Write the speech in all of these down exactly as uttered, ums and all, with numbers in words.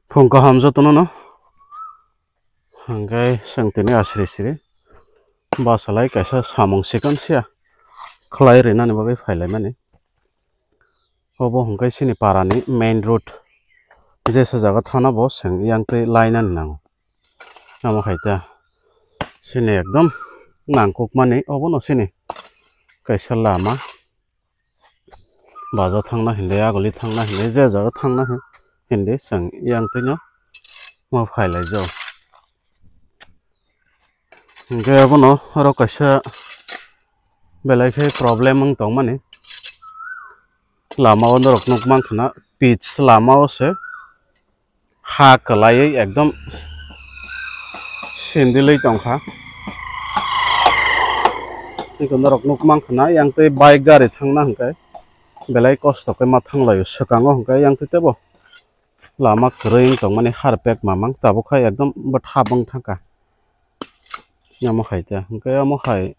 Phung kaham jotono no. Hwnkhe chwng tini asri sri bwsalai kaisa samung sikon siya khlai rwnani bagwi phailaimani. Obo hwnkhe chini parani main road, jesa jaga thana bo chwng yang twi lainani nango. Omo hai ta chini ekdom nangkukmani obono chini kaisa lama. Baja thangna hinde, aguli thangna hinde, je jaga thangna hin-, hinde chwng yang twino ma phailaijao. Hwnkhe abono oro kaisa belai khe problem wng tongmani. Lama o norok nukmankha na pitch lama o se ha kwlaiwi ekdom sindilwi tongkha. Eko norok nukmankha na yang twi bike gari thangna hwnkhe belai kosto khe ma thanglaio swkango hwnkhe yang twi tebo lama kwrwi wng tongmani harpek mamang tabuk hai ekdom bwthap wng thangkha. Omo hai ta hwnkhe omo hai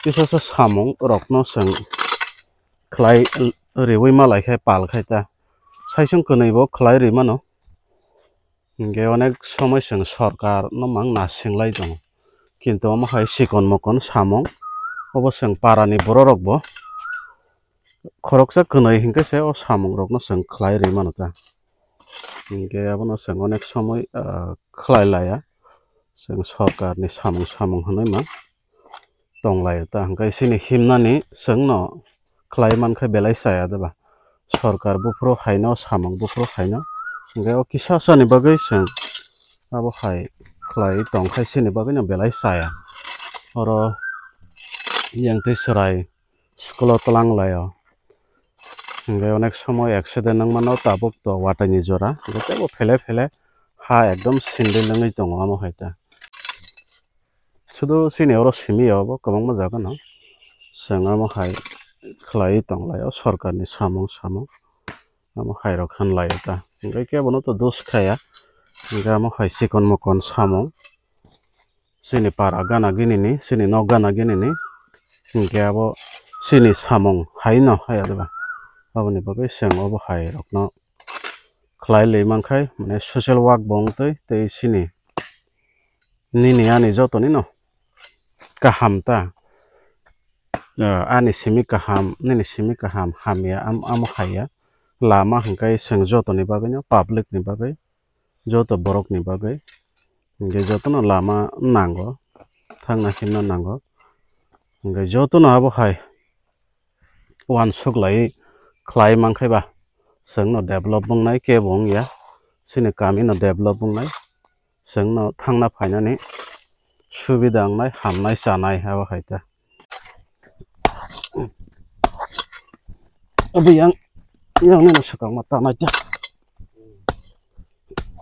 kisa sa samung rokno chwng khlai riwi malai khe pal khai ta. Saisung kwnwi bo khlai ri mano. Hwnkhe onek somoi chwng sorkar no mang nasinglai tongo. Kintu omo hai chikon mokon samung obo chwng parani borok rok bo khoroksa kwnwi hwnkhe se o samung rokno chwng khlai ri mano ta. Hwnkhe abono chwng onek somoi, ah, khlai laya. Chwng sorkar ni samung samung hwnwi ma tong lai ta, hwnkhe chini himnani chwngno khlai mankhe belai chaya de ba? Sorkar buphuru haino samung buphuru haino, hwnkhe o kisa sani bagwi chwng abo hai khlai tongkhai chini bagwino belai chaya. Oro yang twi chwrai school o twlang lai o. Hwnkhe onek somoi accident wng mano tabuk to watani jora, hwnkhe teibo phele phele ha ekdom sindil wngwi tongo omo hai ta. Sudu chini oro simi ya obo kwbangma jaga no chwng omo hai khlai tong lai o sorkar ni samung samung omo hai rok han lai ta, hwnkhe kebo no to dos khaya, hwnkhe omo hai chikon mokon samung. Chini para gana gini ni, chini nok gana gini ni, hwnkhe abo chini samung hai no haya diba? Aboni bagwi chwng obo hai rokno khlai lwi mankhai, mane social work bo wng twi, tei chini nini ani joto ni no kaham ta, ani simi kaham, nini simi kaham hamya, am-, amo haiya lama hwnkhe chwng joto ni bagwi no, public ni bagwi, joto borok ni bagwi. Hwnkhe jotono lama nango, thangna himna nango. Hwnkhe jotono abo hai uansuk lai khlai mankhe ba, chwngno develop wngnai kebo wngya, chini kamino develop wngnai, chwngno thangna phainani subida wngnai, hamnai chanai abo hai ta. Obo yang, yang nini swkang ma tanai ta.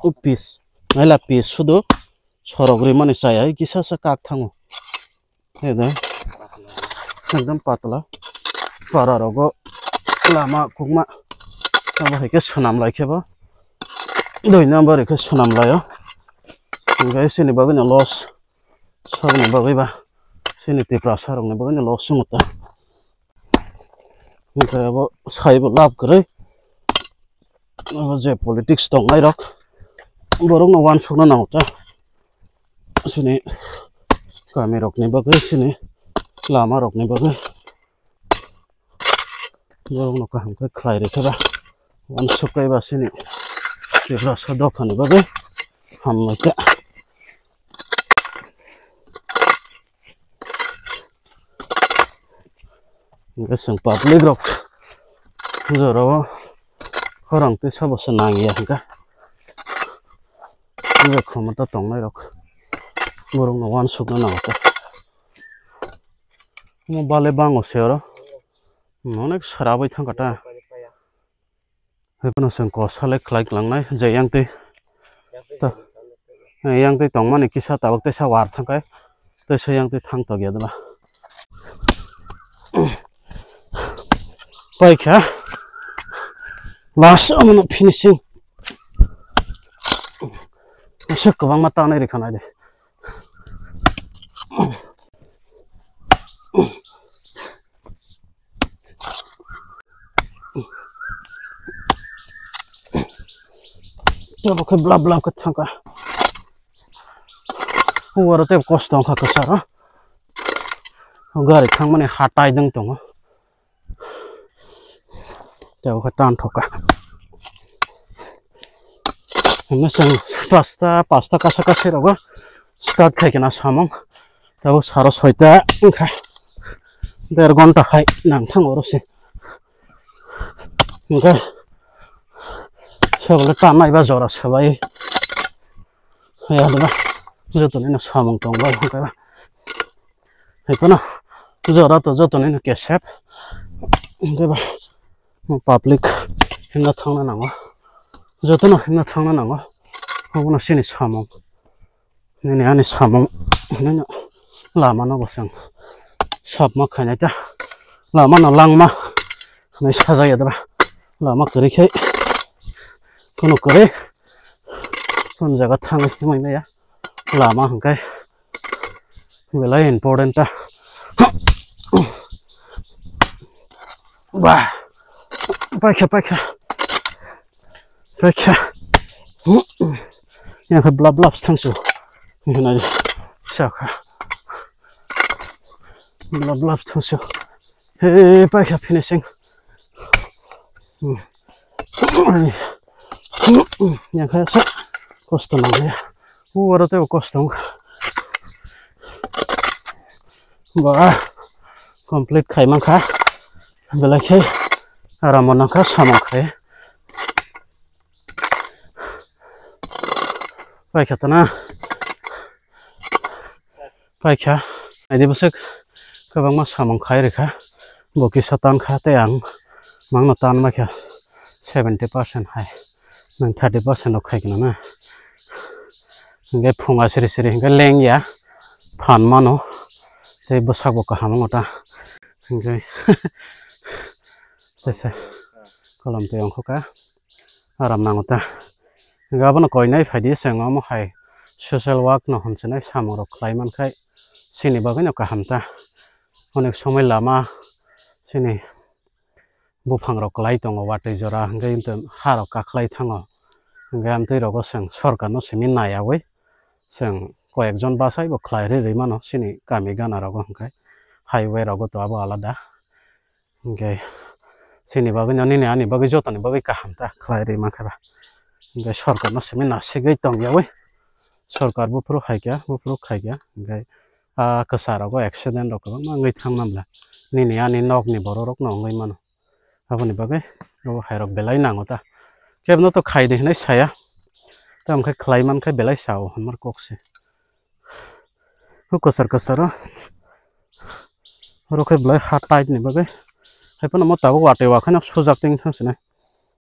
O pis, naila pis sudu sorok rimani chaya, kisa sa kak thango. Ede, ekdom patla. Para rogo lama kukma. Abo hai khe swnam lai khe bo. Dui number khe swnam lai o. Hwnkhe chini bagwi no loss. Saboni bagwi ba chini Tiprasa rokni bagwi no loss wngwi ta. Hwnkhe abo saibo lab kwrwi. Abo je politics tongnai rok borokno uansukna nango ta. Chini kami rokni bagwi, chini lama rokni bagwi. Borokno kaham khe khlai rikhe ba. Uansuk khe ba chini Tiprasa dophani bagwi hamlai khe. Hwnkhe chwng public rok jorao khorang twi sabo se nang ya hwnkhe. Hwnkhe khomota tongnai rok borokno uansukna nango khe. Omo bale bango se oro. Onek sara bai thangkha ta. Haiphano chwng kok salai khlai klangnai je yang twi ta-, yang twi tongmani kisa tabuk teisa war thangkhai teisa yang twi thang tokya dwla. Paikha last omono finishing. Aswk kwbangma tangnai rikha nai de. Tei bo khe blap blap khe thangkha. Oro tei kosto wngkha kwcharo. Gari thangmani ha taidwng tongo. Tei bo khe tan thokha. Hwnwi chwng pasta, pasta kasa kasi rogo start khai khe na samung. Tei bo saro soita wngkha. Der gonta hai nang thang oro se. Hingke sogole tanai ba jora sabai. Ya, diba? Joto nino samung tong bai hingke ba. Hai kono jora to joto nino kesep. Hingke ba public himna thangna nango. Joto no himna thangna nango. Obono sini samung. Nini ani samung hinwi no lama no bo chwng sap ma khainai ta, lama no langma hinwi sajak ya deba, lama kwrwi khai kunu kwrwi kunu jaga thangwi thangwi maya lama hwnkhe belai important ta. Ba paikha paikha. Paikha. Yang khe blap blap thangsu. Hinai sakha. Blap blap thangsu. He paikha finishing. Yang khe sa kosto nang ya. Oro tei kosto wngkha. Ba complete khai mankha. Belai khe aram bo nangkha samung khai. Paikha tana. Paikha. Aidi bwswk kwbangma samung khai rikha. Bo kisa tankha tei ang mangno tan maikha seventy percent hai. Nang thirty percent rok khai kna na. Hingke phunga siri siri hingke lengya phan mano. Tei bwsakbo kaham wngo ta. Hingke teisa kolom twi ongkhoka. Aram nango ta. Hingke abono koinai phaidi chwng omo hai social work no hwnchwnai samung rok khlai mankhai chini bagwi no kaham ta. Onek somoi lama chini buphang rok kwlai tongo watwi jora, hingke ha rok kakhwlai thango, hingke amtwi rogo chwng sorkar no simi naiyawi chwng koyek jon bachai bo khlai rwi rwi mano chini kami gana rogo, hingke highway rogo to abo alada. Hingke chini bagwi no nini ani bagwi jotoni bagwi kaham ta khlai rwi mankha ba. Hingke sorkar no simi nasigwi tongyawi sorkar buphuru haikya buphuru khaikya hingke a kwcharo accident rok kwbangma wngwi thang manla nini ani nokni borok rok no wngwi mano. Aboni bagwi abo hai rok belai nango ta kebo no to khaidi hinwi saya tamo khe khlai mankhe belai sao hinmar kok se. O kwchar kwcharo oro khe belai ha tight ni bagwi hai phano mo tabuk watwi wa kheno sujak tini thang sinai